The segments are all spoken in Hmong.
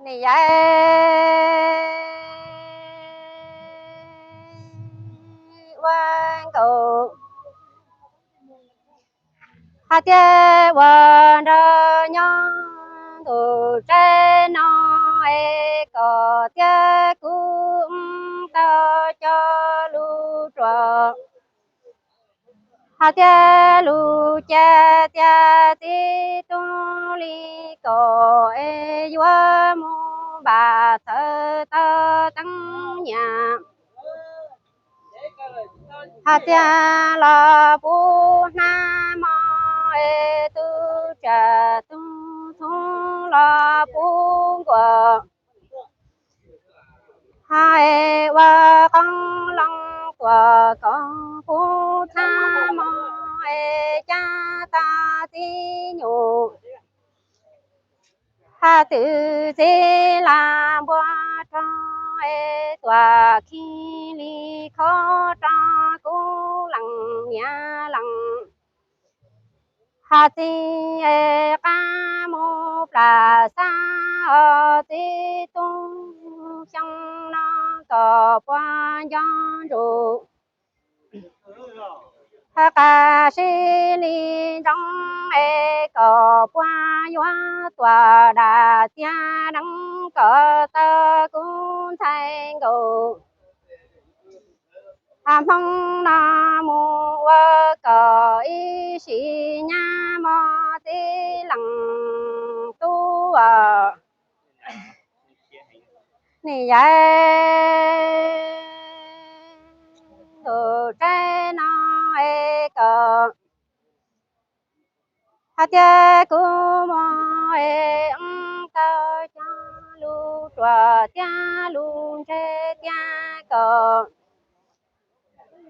Niam yau ua nkaus hais tias ua nraug nyob ntuj teb no es kom thiab kuv tau cov lus ruam hais tias lus cas tias txiv tub li kom es yuav mus npam txhawv tau teeb nyiam hais tias los puv hnab mo es tub tsam tub txhub los puv nkuas hais ua qoob loo tuam kom puv txhab mo es cab tau txiv nyuj hais twb txiv lam npua rog es tuam khib li khob rog kub lees niam lees hais txiv es qab mus plam xab os txiv tub xyoo no kom puas nco ntsus hais qab sib li ntsoov es kom puas yuav tuam dam tiag deev kom tau kuv ntxhais nkaus hais hmoo no mus ua kom ib sim nyab mog txiv leej tub os. Niam yau ntuj teb no es kom hais tias kuv mus es wb tau cog lus ruam thiab lus ntse thiab kom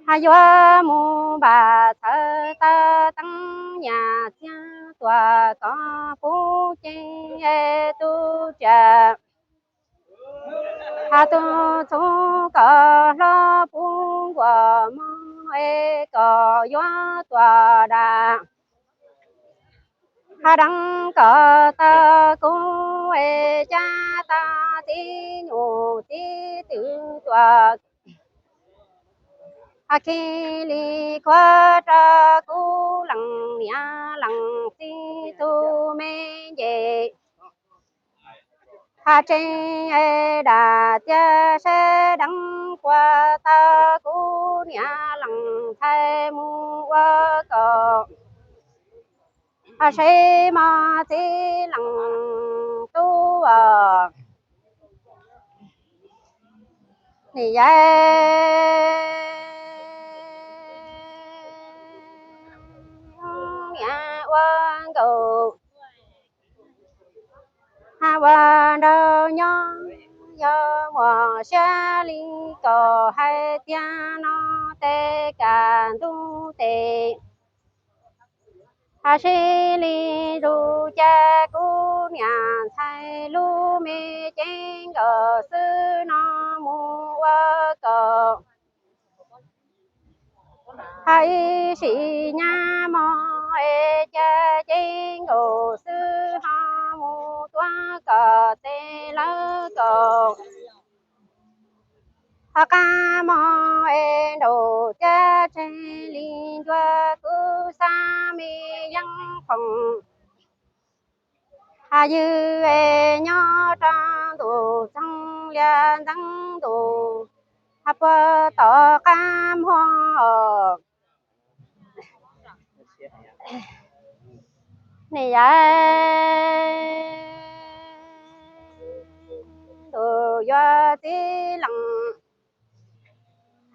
hais yuav mus npam txhawv tau teeb nyiam txiag tuam kom puv ceeg es tub tsam hais tub txhub kom hlob puv nkuas mog es kom yuav tuam dam hais deev kom tau kuv es cab tau txiv nyuj txiv twm tuam hais khib li khuav rau kuv lees niam lees txiv tub me nce hais tseeb es dam tias sawv deev puas tau kuv niam lees ntxhais mus ua kom hais seb mog txiv leej tub os. Niam yau niam ua nkaus hais ua nraug nyob yog muaj siab li kom hais tiag no tes kaj ntug tes hais sib li zus cas kuv niam ntxhais lub me cev nkaus xwb no mus ua kom hais ib sim nyab mog es cas cev nkaus xwb ho mus tuav kom tes lawv kom hais qab mog es nraum cas tseg li ncua kuv xav me yeeb khoom hais ywg es nyob rau ntuj txoog lias ntev ntuj hais puag tom qab mog niam yau ntuj yuav txiv leej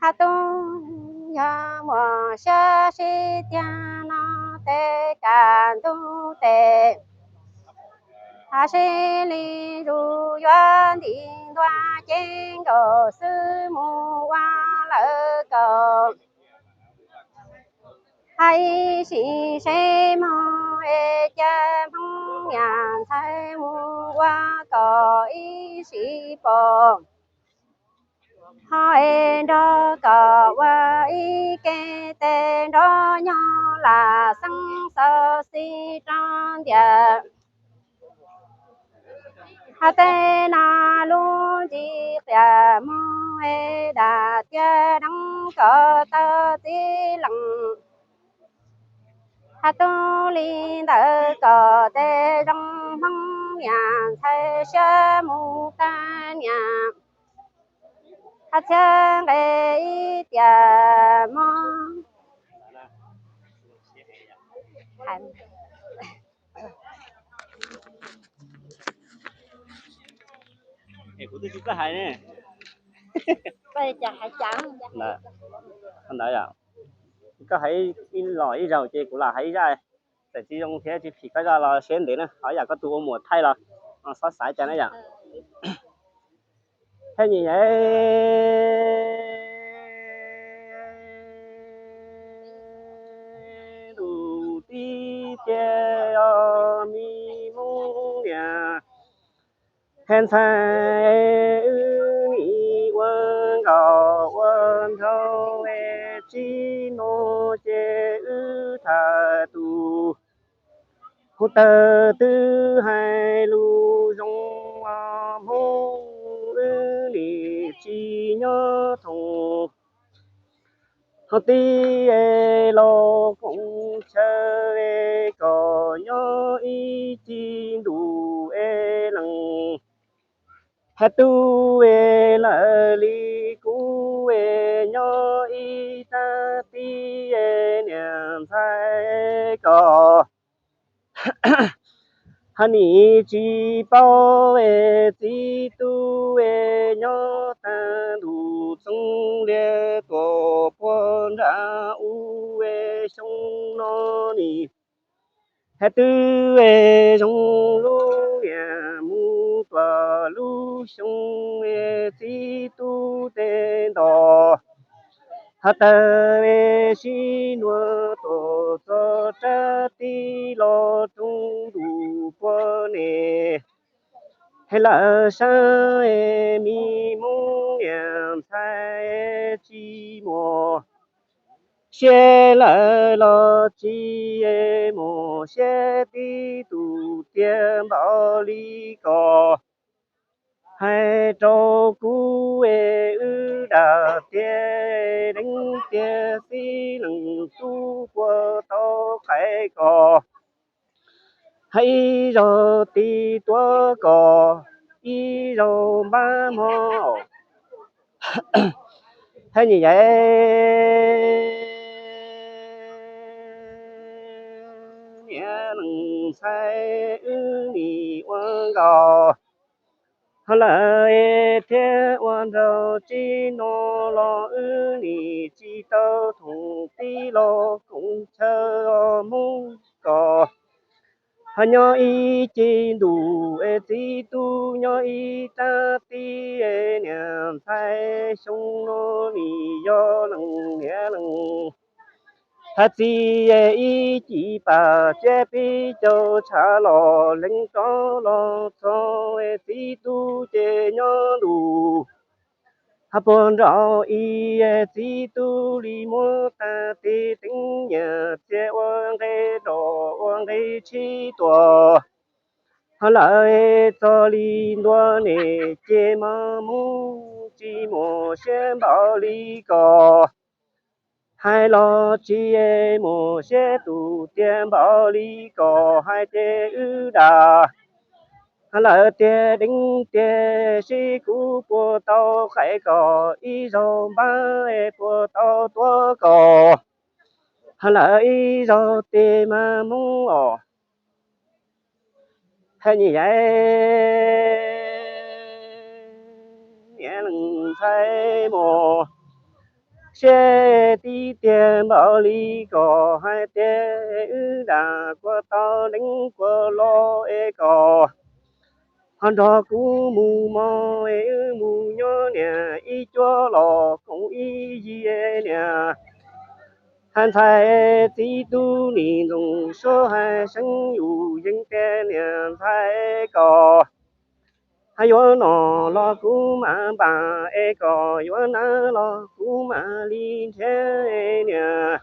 hais tub yog muaj siab sib tiag no tes kaj ntug tes hais sib li zus yuav ntim ntua cev nkaus xwb mus ua lawv kom hais ib sim seb mog es cas Hmoob niam ntxhais mus ua kom ib sim pom ho es nrog kom ua ib ke tes nrog nyob lam xeeb xaus xis rau ntiag Hais tej no lub ntsis qias muag es dam tiaj deev kom tau txiv leej. Hais tub li ntawd kom tej zoo hmoob niam ntxhais siab mus tag niam. Hais txhiab nqe ib tiam mob. Kuv twb tsis txawj hais ne. Ntawd, koj hais ib los ib zaug ces kuv los hais ib zaj. Txawm tsis zoo thiab tsis phim koj zaj los siab ntev na, ho yam koj tus ua muam thaij los xob xaiv cas na yom. Thiab nyiam tus tib tiag os me Hmoob niam. Hais ntxhais wb nim ua nkaus ua nraug es tsis hnov ces wb tham tus hu taw twb hais lus zoo os Hmoob, wb nim tsis nyob thoom ho tib es los koom chaw es kom nyob ib ci ntus es lees. Hais tub es lawv li kuv es nyob ib tag tib es niam ntxhais kom ho nim tsis paub es txiv tub es nyob tag ntuj txoov liab tuam puag nram ub es xyoo no nim hais twb es zoo lub niam mus tuam lub xyoo es txiv tub tej nto ho taw es sib nua tuam txog rab tib los txoov ntuj puag ne. Hais lawv sab es me Hmoob niam ntxhais tsis muaj siab lawm los tsis muaj siab tib tug tiag npaum li ko. Hais rau kuv es wb dam tiag deev tiag xib leej tub puas tau qais ko. Hais ib zaug tis tuav ko, ib zaug npab mog. Hais nyiam yaiv niam leej ntxhais wb nim ua nkaus ho lawm es thiab ua nraug tsis no los wb nim tsis tau thoom tib los koom chaw os Hmoob ko. Ho nyob ib ci ntus es txiv tub nyob ib rab tib es niam ntxhais xyoo no nim yog leej niam leej ntxhais txiv es ib ci pas tsiab pib caug tshav los lees rov los txog es txiv tub ces nyob ntus ho puag nraud ib es txiv tub li muab tag tes teev nyias txiag ua nqe rau ua nqe tshib tuaj. Ho lawv es txog li ntua ne ces mas Hmoob tsis muaj siab npaum li ko. Hais los tsis muaj siab tus tiag npaum li ko hais ces wb dam. Ho lawv tiag deev tiag sib kuv puas tau qais ko, ib zaug npab es puas tau tuav ko. Ho lawv ib zaug tes mas Hmoob os. Hais nyiam yaiv niam leej ntxhais mus siab tib tiag npaum li ko hais tias wb dam kuas tau deev kuas los es ko. Ho nrog kuv mus mog es wb mus nyob niam ib cuab los koom ib yig niam. Hais ntxhais txiv tub nim ntxoov suab hais seeb yus yeej tiag niam ntxhais ko. Hais yuav noj los kuv mam npam es kom yuav hnav los kuv mam li nrhiav niam.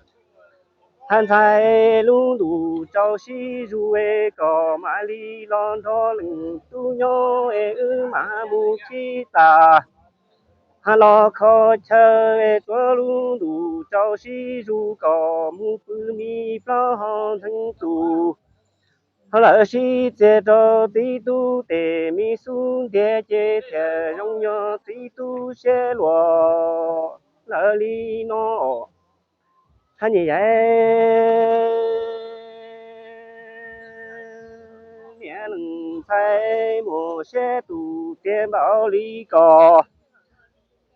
Hab ntxhais, lub ntuj tsaus sib zug es kom mam li los nrog leej tub nyob es wb mam mus khib txaj. Hab los kho chaw es tsuav lub ntuj tsaus sib zug kom mus pw mi plaub hau ntxeev tus. Hab lawv sib txiav rau txiv tub tes, me xub ntiag ces thiaj zoo nyob txiv tub siab luag lawm li no. Hab niam yais, niam leej ntxhais, muaj siab tus tiag npaum li ko,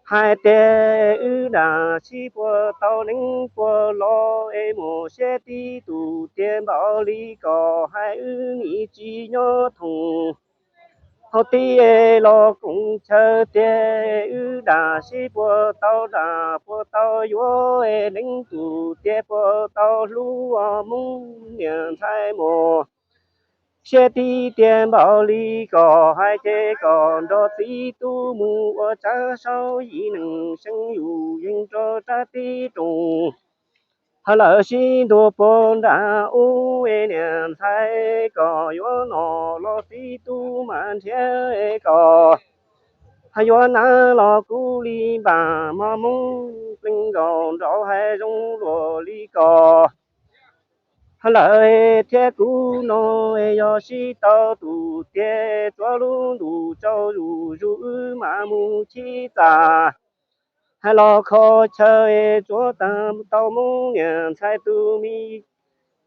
hais tias wb dam sib puas tau neeb puas los es muaj siab tib tus tiag npaum li ko, hais wb nim tsis nyob thooj hauv tib los koom chaw tiag, wb dam sib puas tau dam puas tau yuav es neeb tus tiag puas tau hlub os Hmoob niam ntxhais, muaj siab tib tiag npaum li ko, hais ces kom nrog txiv tub mus ua tsav saub yim neeg seev yus yees rau rab tib rooj. Hab lawv sib ntuas puag nram ub es niam ntxhais, kom yuav nom los txiv tub mam nrhiav es kom hab yuav nam los kuv li npam mog Hmoob pleev nkaus nraum hais zoo luag li ko. Hab lawv thiab kuv no yog sib tau tus tiag, tsuav lub ntuj tsaus zuj zus wb mam mus khib txaj. Hab los kho chaw es tsuav tau Hmoob niam ntxhais tus me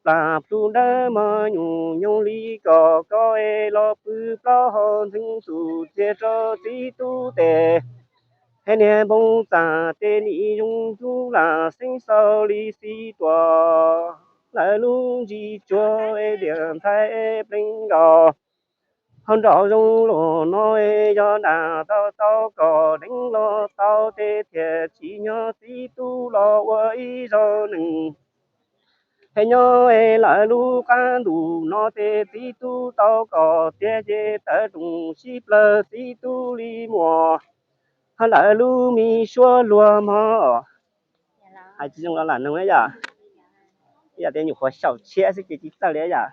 plas plhu dawb mog nyuam nyoog li ko, koj es los pw plaub hau ntxeev tus txiav rau txiv tub tes. Hab niag npoo txaj tes nim zoo ntub lam xeeb xaus li xis tuam, lawv lub ntsis tsuag es niam ntxhais pleev nkaus. Hau nraum zoo luag no es yog dam tau tau kom deev los tau tes thiaj tsim nyog txiv tub los ua ib zaug neeg. Hab nyob es lawv lub qab ntuj no tes txiv tub tau kom tiag ces tawv rooj sib plawg txiv tub li muaj. Hab lawv lub me suab luag mog, hais tsis zoo los lam noog yom, yam tias nyuam qhuav xyaum tshiab xwb ces tsis txawj li yom.